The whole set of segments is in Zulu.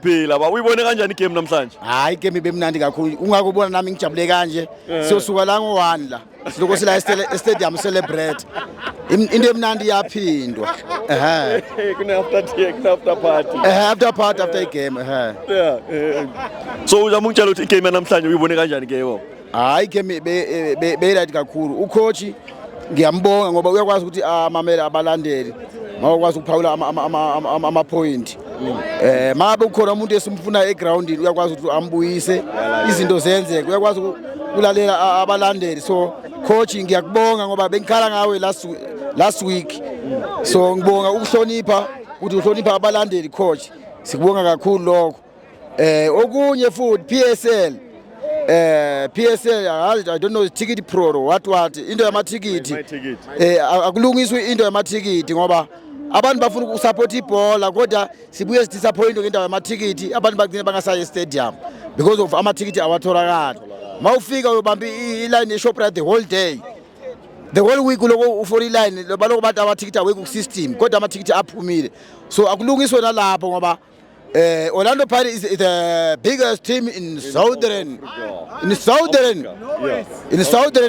Siyaphila ba. Uyibone kanjani igame namhlanje? Hayi, igame ibemnandi kakhulu. Ungakubona nami ngijabule kanje. Siyosuka la ngo-1 la. Siloko sila estadium celebrate. Into emnandi iyaphindwa. Ehhe. Kune after tea, kune after party. Ehhe, after party after igame, ehhe. Yeah. So uzama ukutshela ukuthi igame namhlanje uyibone kanjani ke wo? Hayi, igame beyiright kakhulu. Ucoach ngiyambonga ngoba uyakwazi ukuthi amamele abalandeli. Mawukwazi ukuphawula ama-point. Mabe ukhona umuntu esimfuna egroundini, uyakwazi ukuthi ambuyise, izinto zenzeke. Uyakwazi ukulalela abalandeli. So coach, ngiyakubonga ngoba bengikhala ngawe last week. So ngibonga ukuhlonipha, ukuthi uhlonipha abalandeli, coach. Sikubonga kakhulu lokho. Okunye futhi PSL, PSL, I don't know, ticket pro or what, into yamathikithi. My ticket. Akulungiswe into yamathikithi ngoba abantu bafuna ukusupport ibhola, kodwa sibuye sidisappoint ngendawo yamathikithi. Abantu bagcine bangasayi estadium because of amathikithi awatholakali. Mawufika uyobamba iline eShoprite the whole day, the whole week, uloko ufora iline, baloko bathi amathikithi awekho ku-system, kodwa amathikithi aphumile. So akulungiswe nalapho ngoba Orlando Pirates is the biggest team in southern in Southern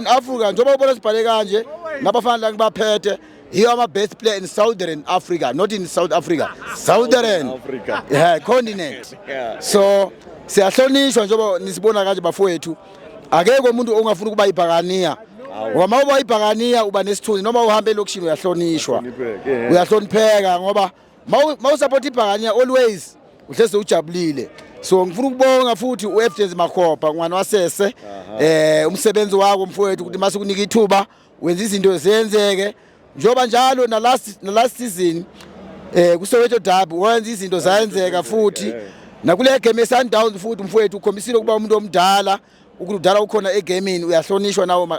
Africa. Njengoba ubona sibhale kanje nabafana la ngibaphethe, yiyo ama best player in Southern Africa, not in South Africa, Southern Africa. Yeah, continent. So siyahlonishwa njengoba nisibona kanje, bafowethu. Akekho umuntu ongafuna ukuba ibhakaniya ngoba uma uba ibhakaniya uba nesithunzi. Noma uhambe elokishini uyahlonishwa. Uyahlonipheka, yeah. Uyahlonipheka ngoba mawusupport ibhakaniya always uhleze ujabulile. So ngifuna ukubonga futhi uFJS Makhoba, ngwana wasese, umsebenzi wakho mfowethu, ukuthi mase kunika ithuba wenza izinto ziyenzeke njengoba njalo na last season kuSoweto Derby wenza izinto zayenzeka. Futhi nakule game eSundowns futhi, mfowethu, ukhombisile ukuba umuntu omdala, ukuthi udala ukhona egamini, uyahlonishwa nawo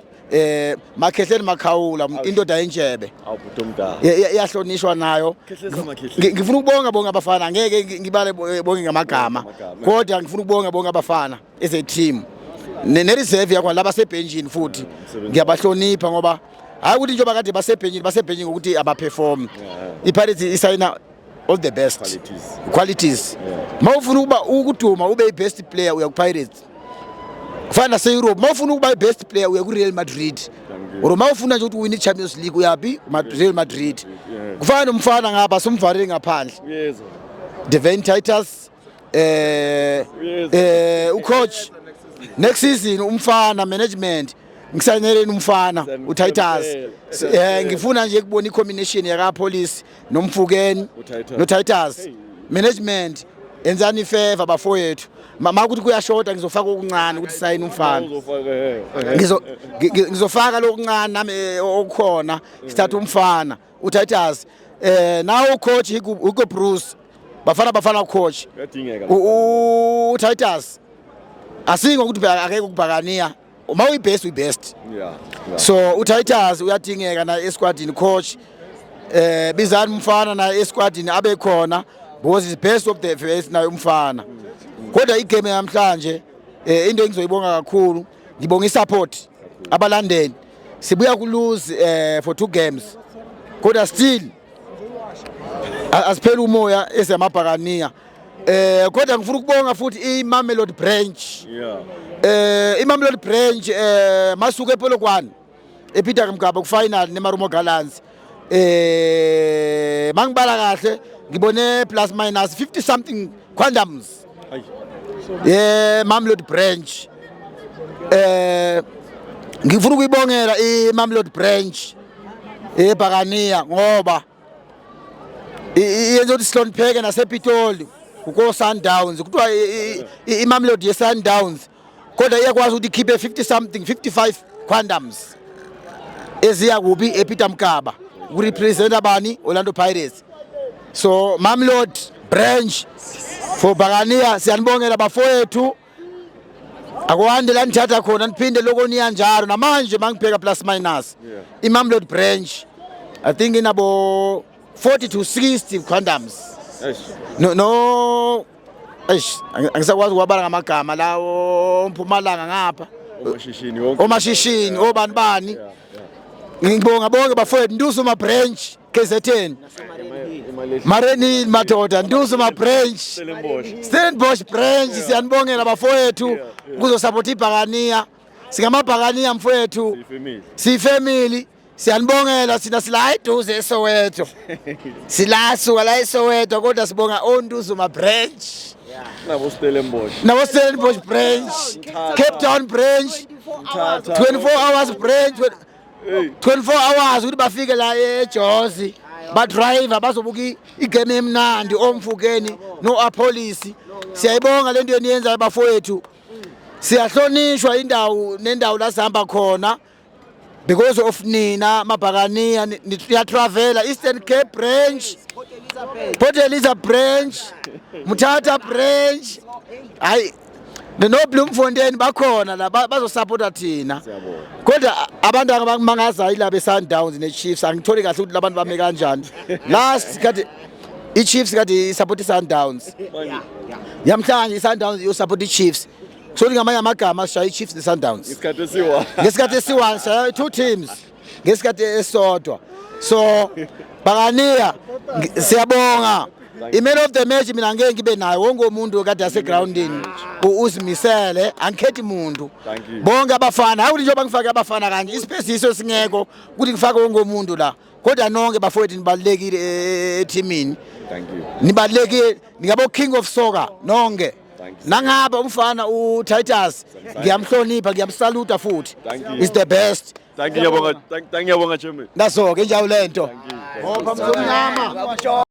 Makhehleni Makhawula, indoda yentshebe. Awu, bhuti omdala. Iyahlonishwa nayo. Khehleza Makhehleni. Ngifuna ukubonga bonke abafana. Ngeke ngibale bonke ngamagama, Ngamagama. kodwa ngifuna ukubonga bonke abafana as a team ne-reserve yakho laba sebhenjini futhi. Umsebenzi. Ngiyabahlonipha ngoba hayi ukuthi njengoba kade basebhenjini, basebhenjini ngokuthi abaperform. I-Pirates isayina all the best Qualities. qualities. Ma ufuna ukuba ukuduma, ube i-best player, uya ku-Pirates. Kufana nase-Europe, ma ufuna ukuba i-best player uya ku-Real Madrid, or ma ufuna nje ukuthi uwine i-Champions League uyaphi? Real Madrid. Kufana nomfana ngapha somvalele ngaphandle. Uyezwa. Devane Titus, ucoach, next season umfana, management, ngisayineleni umfana uTitus. Ngifuna nje ukubona icombination yaka Police noMofokeng uTitus. noTitus. Management, enzani ifavor bafowethu. Makuthi kuyashoda, ngizofaka okuncane ukuthi sayine umfana. Uzofaka eh. Ngizofaka lokuncane nami okukhona, sithatha umfana uTitus. Nawo coach Hugo Broos, Bafana Bafana coach. Uyadingeka. uTitus asingo ukuthi akekho kubhakaniya. Uma uyibest, uyibest. So uTitus uyadingeka na esquadini, coach. Bizani umfana naye esquadini abe khona because he's best of the best naye umfana. Kodwa igame namhlanje, into engizoyibonga kakhulu, ngibonga isupport abalandeli. Sibuya ku lose for two games, kodwa still asipheli umoya ezamabhakaniya. Kodwa ngifuna ukubonga futhi iMamelodi branch. IMamelodi branch, masuka ePolokwane, ePeter Mokaba, ku final neMarumo Gallants, mangibala kahle ngibone plus minus 50 something quantums. Ayi. Ye Mamelodi branch, ngifuna ukuyibongela iMamelodi branch eBhakaniya ngoba iyenza ukuthi sihlonipheke nasePitoli kuko Sundowns. Kuthiwa iMamelodi ye Sundowns, kodwa iyakwazi ukuthi ikhiphe 50 something, 55 quantums eziya kuphi? EPeter Mokaba, ukurepresenta bani? Orlando Pirates. So Mamelodi branch for Bakania, siyanibongela bafowethu. Akwande la nithatha khona, niphinde loko niya njalo. Namanje mangibheka plus minus, iMamelodi branch I think inabo 40 to 60 quantums. Eish. No, eish, angisakwazi ukwabala ngamagama lawo Mpumalanga ngapha. Omashishini wonke. Omashishini, obani bani. Ngibonga bonke bafowethu, Ntuzuma branch, KZN. Marenil madoda, Ntuzuma branch. Stellenbosch. Stellenbosch branch, siyanibongela bafowethu kuzosapota ibhakaniya. Singamabhakaniya mfowethu. Family. Siyifamily. Siyanibongela sina sila eduze eSoweto. Sila suka la eSoweto kodwa sibonga oNtuzuma branch. Nabo Stellenbosch. Nabo Stellenbosch branch, Cape Town branch, 24 hours branch, 24 hours ukuthi bafike la eJozi badriver bazobuka igame emnandi oMfukeni no-Appollis. Siyayibonga lento eniyenzayo bafowethu. Siyahlonishwa indawo nendawo la sihamba khona because of nina mabhakaniya. Niyatravela Eastern Cape branch, Port Elizabeth branch, Mthatha branch, hayi no Bloemfontein bakhona la bazosupporta thina. Kodwa abantu abangimangazayo ilabo e-Sundowns ne-Chiefs. Angitholi kahle ukuthi labantu bame kanjani. Last kade i-Chiefs kade isupport i-Sundowns, yamhlanje i-Sundowns iyosupport i-Chiefs. So ngamanye amagama sishaya i-Chiefs ne-Sundowns Isikhathi esiwa. Ngesikhathi esiyi-one, sishaya two teams ngesikhathi esisodwa. So Bhakaniya, siyabonga. I-man of the match mina ngeke ngibe nayo, wonke umuntu kade asegroundini uzimisele, angikhethi muntu. Thank you. Bonke abafana, hayi ukuthi njengoba ngifake abafana kanje, ispace yiso singekho ukuthi ngifake wonke umuntu la, kodwa nonke bafowethu nibalulekile ethimini. Thank you. Nibalulekile, ningabo king of soccer nonke. Thank you. Nangapha umfana uTitus ngiyamhlonipha, ngiyamsaluta futhi. Thank you. Is the best. Thank you, ngiyabonga. Thank ngiyabonga, Chairman. Naso ke injabulo lento. Bopha mzomnyama.